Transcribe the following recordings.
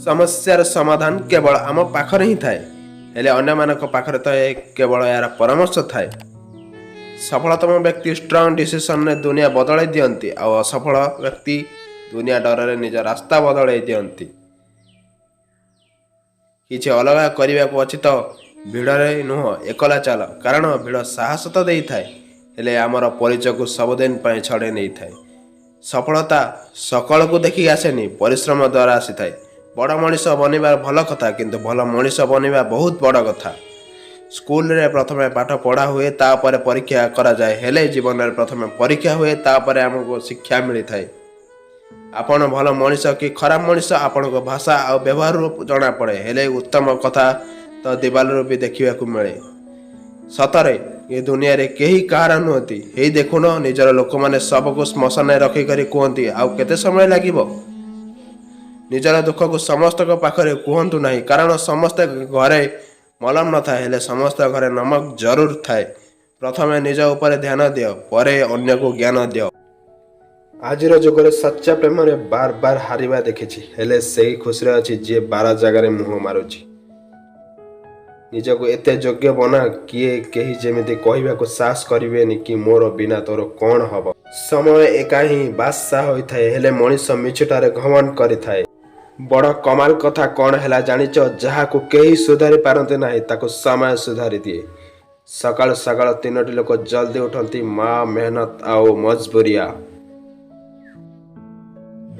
ସମସ୍ୟାର ସମାଧାନ କେବଳ ଆମ ପାଖରେ ହିଁ ଥାଏ, ହେଲେ ଅନ୍ୟମାନଙ୍କ ପାଖରେ ତ କେବଳ ଏହାର ପରାମର୍ଶ ଥାଏ। ସଫଳତମ ବ୍ୟକ୍ତି ଷ୍ଟ୍ରଙ୍ଗ ଡିସିସନରେ ଦୁନିଆ ବଦଳାଇ ଦିଅନ୍ତି, ଆଉ ଅସଫଳ ବ୍ୟକ୍ତି ଦୁନିଆ ଡରରେ ନିଜ ରାସ୍ତା ବଦଳାଇ ଦିଅନ୍ତି। କିଛି ଅଲଗା କରିବାକୁ ଅଛି ତ ଭିଡ଼ରେ ନୁହଁ, ଏକଲା ଚାଲ। କାରଣ ଭିଡ଼ ସାହସ ତ ଦେଇଥାଏ, ହେଲେ ଆମର ପରିଚୟକୁ ସବୁଦିନ ପାଇଁ ଛଡ଼େଇ ନେଇଥାଏ। ସଫଳତା ସକାଳକୁ ଦେଖିକି ଆସେନି, ପରିଶ୍ରମ ଦ୍ୱାରା ଆସିଥାଏ। ବଡ଼ ମଣିଷ ବନିବା ଭଲ କଥା, କିନ୍ତୁ ଭଲ ମଣିଷ ବନିବା ବହୁତ ବଡ଼ କଥା। ସ୍କୁଲରେ ପ୍ରଥମେ ପାଠ ପଢ଼ା ହୁଏ, ତାପରେ ପରୀକ୍ଷା କରାଯାଏ। ହେଲେ ଜୀବନରେ ପ୍ରଥମେ ପରୀକ୍ଷା ହୁଏ, ତାପରେ ଆମକୁ ଶିକ୍ଷା ମିଳିଥାଏ। ଆପଣ ଭଲ ମଣିଷ କି ଖରାପ ମଣିଷ, ଆପଣଙ୍କ ଭାଷା ଆଉ ବ୍ୟବହାରରୁ ଜଣାପଡ଼େ। ହେଲେ ଉତ୍ତମ କଥା ତ ଦିବାଲରୁ ବି ଦେଖିବାକୁ ମିଳେ। ସତରେ ଏ ଦୁନିଆରେ କେହି କାହାର ନୁହନ୍ତି। ହେଇ ଦେଖୁନ, ନିଜର ଲୋକମାନେ ଶବକୁ ଶ୍ମଶାନରେ ରଖିକରି କୁହନ୍ତି, "ଆଉ କେତେ ସମୟ ଲାଗିବ?" ନିଜର ଦୁଃଖକୁ ସମସ୍ତଙ୍କ ପାଖରେ କୁହନ୍ତୁ ନାହିଁ, କାରଣ ସମସ୍ତେ ଘରେ ମଲମ ନଥାଏ, ହେଲେ ସମସ୍ତଙ୍କ ଘରେ ନମକ ଜରୁର ଥାଏ। ପ୍ରଥମେ ନିଜ ଉପରେ ଧ୍ୟାନ ଦିଅ, ପରେ ଅନ୍ୟକୁ ଜ୍ଞାନ ଦିଅ। ଆଜିର ଯୁଗରେ ସଚ୍ଚା ପ୍ରେମରେ ବାର ବାର ହାରିବା ଦେଖିଛି, ହେଲେ ସେଇ ଖୁସିରେ ଅଛି ଯିଏ 12 ଜାଗାରେ ମୁହଁ ମାରୁଛି। ନିଜକୁ ଏତେ ଯୋଗ୍ୟ ବନା, କିଏ କେହି ଯେମିତି କହିବାକୁ ସାହସ କରିବେନି କି ମୋର ବିନା ତୋର କ'ଣ ହବ। ସମୟ ଏକା ହିଁ ବାଦଶାହ ହୋଇଥାଏ, ହେଲେ ମଣିଷ ମିଛଟାରେ ଘମଣ୍ଡ କରିଥାଏ। ବଡ଼ କମାଲ କଥା କ'ଣ ହେଲା ଜାଣିଛ? ଯାହାକୁ କେହି ସୁଧାରି ପାରନ୍ତି ନାହିଁ, ତାକୁ ସମୟ ସୁଧାରି ଦିଏ। ସକାଳୁ ସକାଳୁ ତିନୋଟି ଲୋକ ଜଲ୍ଦି ଉଠନ୍ତି: ମା, ମେହନତ ଆଉ ମଜବୁରିଆ।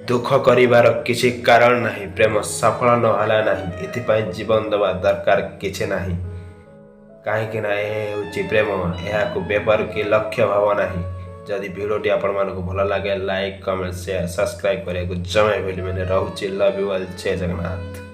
ଦୁଃଖ କରିବାର କିଛି କାରଣ ନାହିଁ। ପ୍ରେମ ସଫଳ ନ ହେଲା ନାହିଁ, ଏଥିପାଇଁ ଜୀବନ ଦେବା ଦରକାର କିଛି ନାହିଁ। କାହିଁକି ନା ଏହା ହେଉଛି ପ୍ରେମ, ଏହାକୁ ବେପାର କି ଲକ୍ଷ୍ୟ ଭାବ ନାହିଁ। ଯଦି ଭିଡ଼ିଓଟି ଆପଣମାନଙ୍କୁ ଭଲ ଲାଗେ, ଲାଇକ୍, କମେଣ୍ଟ, ସେୟାର, ସବସ୍କ୍ରାଇବ୍ କରିବାକୁ ଜମା ଭୁଲିବେନି। ରହୁଛି, love you all, Jay Jagannath.